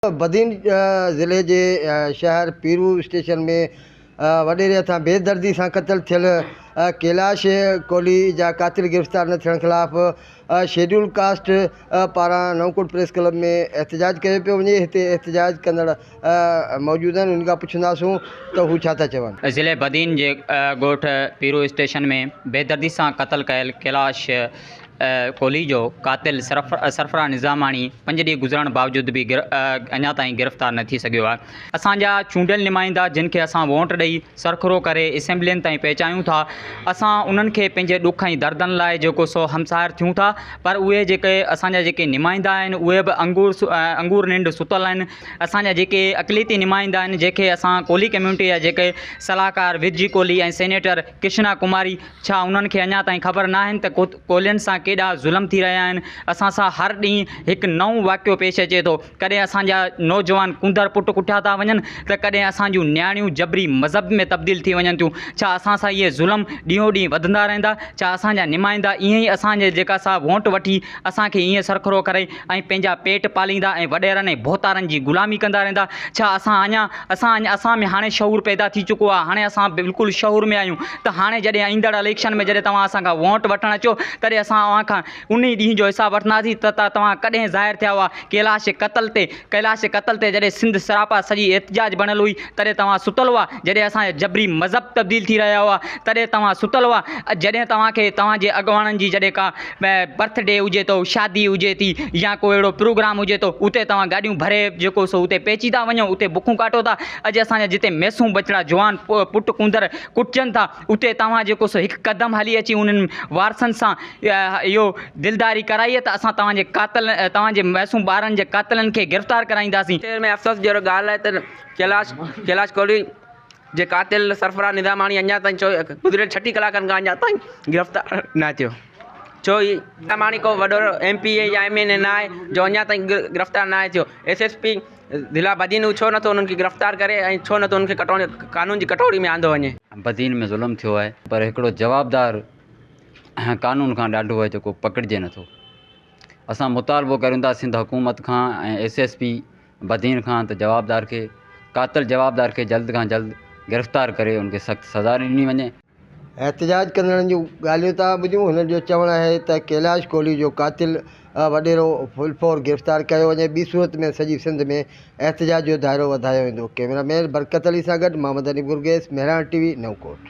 بدين ضلعي جي شهر پيرو اسٽيشن ۾ وڏيري هٿان بي دردي سان قتل ٿيل ڪيلاش ڪولهي جا قاتل گرفتار نه ٿيڻ خلاف شيڊول ڪاسٽ پاران نئونڪوٽ پريس ڪلب ۾ احتجاج ڪيو پيو وڃي هتي احتجاج ڪندڙ موجود آهن انهن کان پڇنداسون ته هو ڇا ٿا چون. ضلعي بدين جي ڳوٺ پيرو اسٽيشن ۾ بيدردي سان قتل ڪيل ڪيلاش ڪولهي جو قاتل سرفراز نظاماڻي پنج ڏينهن گذرڻ باوجود به اڃا تائين گرفتار نه ٿي سگهيو آهي. اسان جا چونڊيل نمائندا جن کي اسان ووٽ ڏئي سرخرو ڪري اسيمبلين تائين پهچايون ٿا اسان انهن کي پنهنجي ڏک ۽ دردن لاء جيڪو سو همسار ٿيون ٿا پر اهي جيڪي اسان جا جيڪي نمائندا آهن اهي به انگور انگور ننڊ ستل آهن اسان جا جيڪي اقليتي نمائندا آهن جيڪي اسان ڪولهي ڪميونٽي جا جيڪي صلاحڪار ورجي ڪولهي ۽ سينيٽر ڪرشنا ڪماري ڇا انهن کي اڃا تائين خبر ناهن ته ڪولهين سان ڪيڏا ظلم ٿي رهيا آهن؟ اسان سان هر ڏينهن هڪ نئون واقعو پيش اچي ٿو. ڪڏهن اسان جا نوجوان ڪونڌر پٽ ڪٺيا ٿا وڃن ته ڪڏهن اسان جون نياڻيون جبري مذهب ۾ تبديل ٿي وڃن ٿيون. ڇا اسان سان اهي ظلم ڏينهون ڏينهن وڌندا رهندا؟ ڇا اسان جا نمائندا ائين ئي اسان جي جيڪا سا وونٽ وٺي اسان کي ائين سرخرو ڪري ۽ پنهنجا پيٽ پاليندا ۽ وڏيرن ۽ ڀوتارن جي غلامي ڪندا رهندا؟ ڇا اسان اڃا اسان اسان ۾ هاڻي شعور پيدا ٿي چڪو آهي هاڻي اسان بلڪل شعور ۾ آهيون ته هاڻي جڏهن ايندڙ اليڪشن ۾ جڏهن توهان اسان کان ووٽ وٺڻ اچو تڏهن اسان اوهان کان انهي ڏينهن جو حساب وٺنداسين ته توهان ڪڏهن ظاهر ٿيا هئا ڪيلاش جي قتل تي ڪيلاش جي قتل تي جڏهن سنڌ سراپا سڄي احتجاج بڻيل هئي تڏهن توهان ستل هئا جڏهن اسان جا جبري مذهب تبديل ٿي رهيا هئا تڏهن توهان ستل هئا جڏهن توهان کي توهان جي اڳواڻن جي جڏهن ڪا برٿ ڊي هجي ٿو شادي هجي ٿي يا ڪو اهڙو پروگرام هجي ٿو اتي توهان گاڏيون ڀري جيڪو سو اتي پهچي ٿا وڃو اتي بکون ڪاٽو ٿا اڄ اسان جا جتي ميسون ٻچڙا جوان پٽ ڪونڌر ڪٽجن ٿا اتي توهان جيڪو سو هڪ قدم هلي اچي انهن وارثن سان اهو دلداري ڪرائي ته اسان توهان جي قاتل توهان جي معصوم ٻارن جي قاتلن کي گرفتار ڪرائينداسين. شهر ۾ افسوس جهڙو ڳالهه آهي ته ڪيلاش ڪيلاش ڪولهي جي قاتل سرفراز نظاماڻي اڃا تائين چو گذريل ڇٽيهه ڪلاڪن کان اڃا تائين گرفتار نه ٿيو ڇو هي نظاماڻي ڪو وڏو ايم پي اي يا ايم اين اي نه آهي جو اڃا تائين گرفتار نه آهي ٿيو ايس ايس پي ضلع بدين هو ڇو نٿو انهن کي گرفتار ڪري ۽ ڇو نٿو انهن کي ڪٽوري قانون جي ڪٽوري ۾ آندو وڃي. بدين ۾ ظلم ٿيو آهي پر هڪڙو جوابدار قانون کان ڏاڍو آهي جيڪو پڪڙجي نٿو اسان مطالبو ڪريون ٿا سنڌ حڪومت کان ۽ ايس ايس پي بدين کان ته جوابدار کي قاتل جوابدار کي جلد کان جلد گرفتار ڪري ان کي سخت سزا ڏني وڃي. احتجاج ڪندڙن جون ڳالهيون تان ٻڌيون، هنن جو چوڻ آهي ته ڪيلاش ڪولهي جو قاتل وڏيرو ڦلپور گرفتار ڪيو وڃي ٻي صورت ۾ سڄي سنڌ ۾ احتجاج جو دائرو وڌايو ويندو، ڪئميرا مين برڪت علي سان گڏ محمد حنيف گرگيس، مهراڻ ٽي وي، نئون ڪوٽ.